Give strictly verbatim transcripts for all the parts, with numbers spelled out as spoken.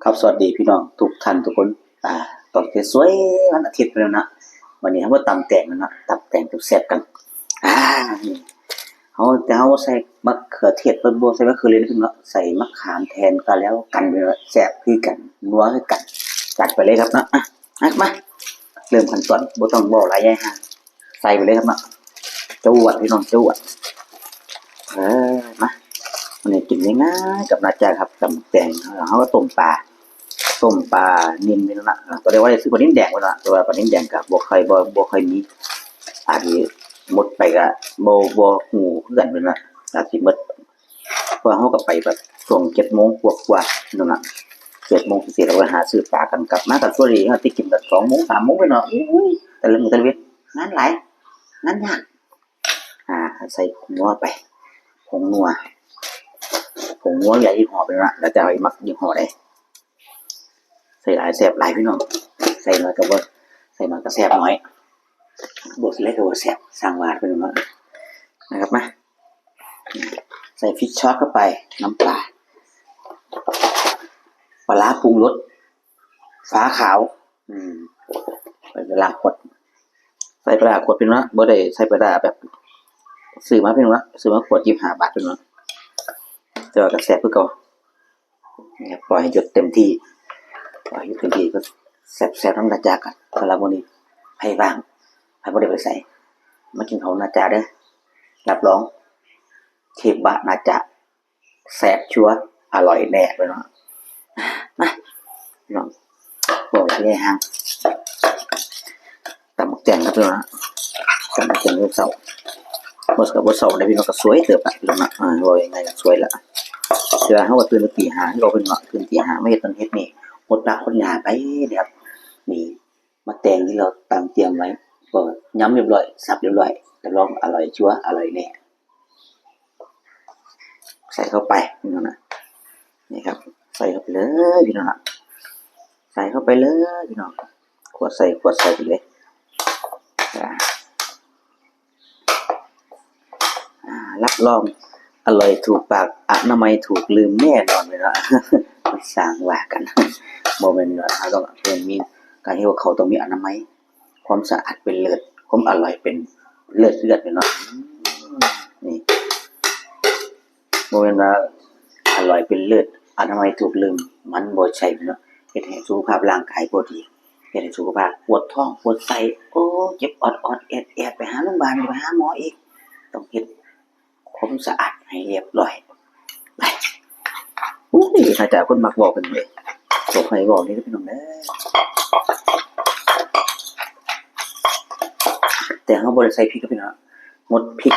ครับ สวัสดีพี่น้องทุกท่านทุกคน อ่า ตอนสวยๆวันอาทิตย์แล้วนะ วันนี้เรามาตำแตงกันนะ ตำแตงแซ่บๆกัน อ่า นี่ เรา แต่เราใส่มะเขือเทศ บ่ บ่ใส่มะเขือเลยนะพี่น้อง ใส่มะขามแทนก็แล้วกัน แซ่บคือกัน นัวคือกัน จัดไปเลยครับนะ อ่ะ อ่ะ มา เริ่มขั้นตอน บ่ต้องเว้าหลายใหญ่ฮะ ใส่ไปเลยครับเนาะ จวดพี่น้อง จวด เออ มา อันนี้กินง่ายๆกับน้าจ๋าครับ ตำแตง แล้วเราก็ต้มปลา ต้มปลานิลนี่นะ อ่า ก็เรียกว่าได้ซื้อปลานิลแดงไว้ละ แต่ว่าปลานิลแดงก็บ่ค่อย บ่ บ่ค่อยมี อาจสิหมดไปก็บ่ บ่ฮู้คือกันเพิ่นว่า อาจสิหมด เพราะว่าเราก็ไปแบบช่วงเจ็ดโมงกว่าๆนั่นน่ะ เจ็ดโมงเสร็จเราก็หาซื้อปลากัน กลับมาก็พอดี เราสิกินแบบสองโมง สามโมงไปเนาะ อุ้ย แต่ละมื้อแต่ละเว็บ งานหลาย งานยาก อ่า ใส่ผงนัวไป ผงนัว ผงนัวอย่ายี่ห้อเป็นละ แล้วแต่ว่ามักยี่ห้อใด ใส่หลายแซ่บหลายพี่น้อง ใส่น้อยก็บ่ ใส่น้อยก็แซ่บน้อย บวกสิเล็กก็บ่แซ่บ สร้างว่าเป็นว่า นะครับ มา ใส่พริกช็อตเข้าไป น้ำปลา ปลาร้าปรุงรส ฟ้าขาว อืม ไปล้างขวด ใส่ปลาร้าขวดพี่น้อง บ่ได้ใส่ปลาร้าแบบ ซื้อมาพี่น้อง ซื้อมาขวดยี่สิบห้าบาทพี่น้อง แต่ว่าก็แซ่บคือเก่า นะครับ ปล่อยให้หยดเต็มที่ ปล่อยหยดเต็มที่ก็แซ่บๆนำน้าจ๋ากัน สำหรับมื้อนี้ ไผว่าง ไผบ่ได้ไปไส มากินข้าวน้าจ๋าเด้อ รับรอง เทพบะน้าจ๋า แซ่บชัวร์ อร่อยแน่พี่น้อง มา พี่น้อง บอกเลยฮะ ตำบักแตงครับพี่น้องนะ ตำบักแตงมื้อเช้า บ่ ก็บ่เช้าเด้อพี่น้อง ก็สวยเติบละพี่น้องนะ อ่า ว่ายังไงก็สวยละ เทื่อเราก็ตื่นแต่ตีห้า ที่เราเป็นเนาะ ตื่นตีห้า มาเฮ็ดนั่นเฮ็ดนี่ หดผักหดหญ้าไปเนี่ยครับ นี่ บักแตงที่เราตำเตรียมไว้ ก็ย้ำเรียบร้อย สับเรียบร้อย รับรองอร่อยชัวร์ อร่อยแน่ ใส่เข้าไปพี่น้องนะ นี่ครับ ใส่เข้าไปเลยพี่น้องนะ ใส่เข้าไปเลยพี่น้อง ขวดใส่ ขวดใส่ไปเลย อ่า อ่า รับรอง อร่อยถูกปาก อนามัยถูกลืมแน่นอนเลยเนาะ สร้างว่ากัน บ่แม่นว่าเราต้อง ต้องมี การเฮ็ดกับข้าวต้องมีอนามัย ความสะอาดเป็นเลิศ ความอร่อยเป็นเลิศเลือดเลยเนาะ นี่ บ่แม่นว่าอร่อยเป็นเลิศ อนามัยถูกลืม มันบ่ใช่เนาะ เฮ็ดให้สุขภาพร่างกายบ่ดี เฮ็ดให้สุขภาพปวดท้อง ปวดไส้ โอ้ เจ็บออดๆแอดๆ ไปหาโรงพยาบาล ไปหาหมออีก ต้องเฮ็ดความสะอาดให้เรียบร้อย ไป อุ้ย อาจารย์คนมักเว้ากันเลย บอกให้เว้านี่เด้อพี่น้องเด้อ แต่เราบ่ได้ใส่พริกครับพี่น้อง งดพริก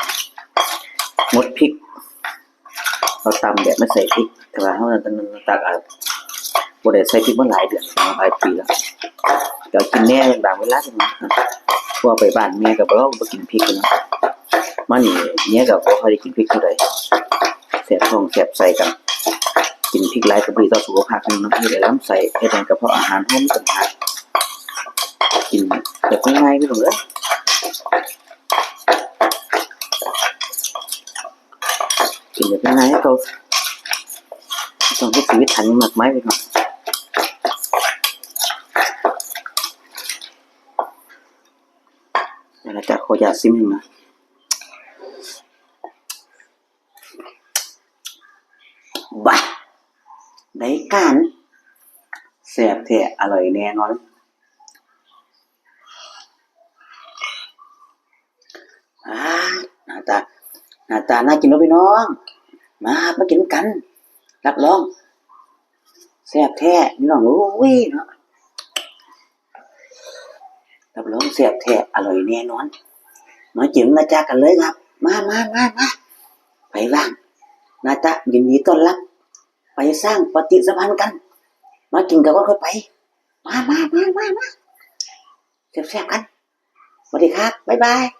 งดพริก เราตำแบบไม่ใส่พริก แต่ว่าเราตักเอา บ่ได้ใส่พริกมาหลายเดือน หลายปีแล้ว ก็กินแหน่บางเวลา เพราะว่าไปบ้านแม่ก็บ่ บ่กินพริกเนาะ มานี่แม่ก็บ่ค่อยได้กินพริกเท่าใด แสบท้องแสบไส้กัน กินพริกหลายก็บ่ดีต่อสุขภาพเนาะ เฮ็ดให้ลำไส้ เฮ็ดให้กระเพาะอาหารเรามีปัญหา กินแบบง่ายๆพี่น้องเอ้ย กินแบบง่ายๆให้เขา ต้องเฮ็ดชีวิตอันนี้มากมายพี่น้อง แล้วจะขออย่าซิมนะ บ้า ได้การ แซ่บแท้ อร่อยแน่นอน อ่า หน้าตา หน้าตาน่ากินเนาะพี่น้อง มาครับ มากินกัน รับรอง แซ่บแท้ พี่น้อง โอ้ยเนาะ รับรองแซ่บแท้ อร่อยแน่นอน มากินมาจากกันเลยครับ มา มา มา มา ไผว่าง น้าจ๋ายินดีต้อนรับ ไปสร้างปฏิสัมพันธ์กัน มากินกันก่อนค่อยไป มา มา มา มา มา แซ่บๆกัน สวัสดีครับ บ๊ายบาย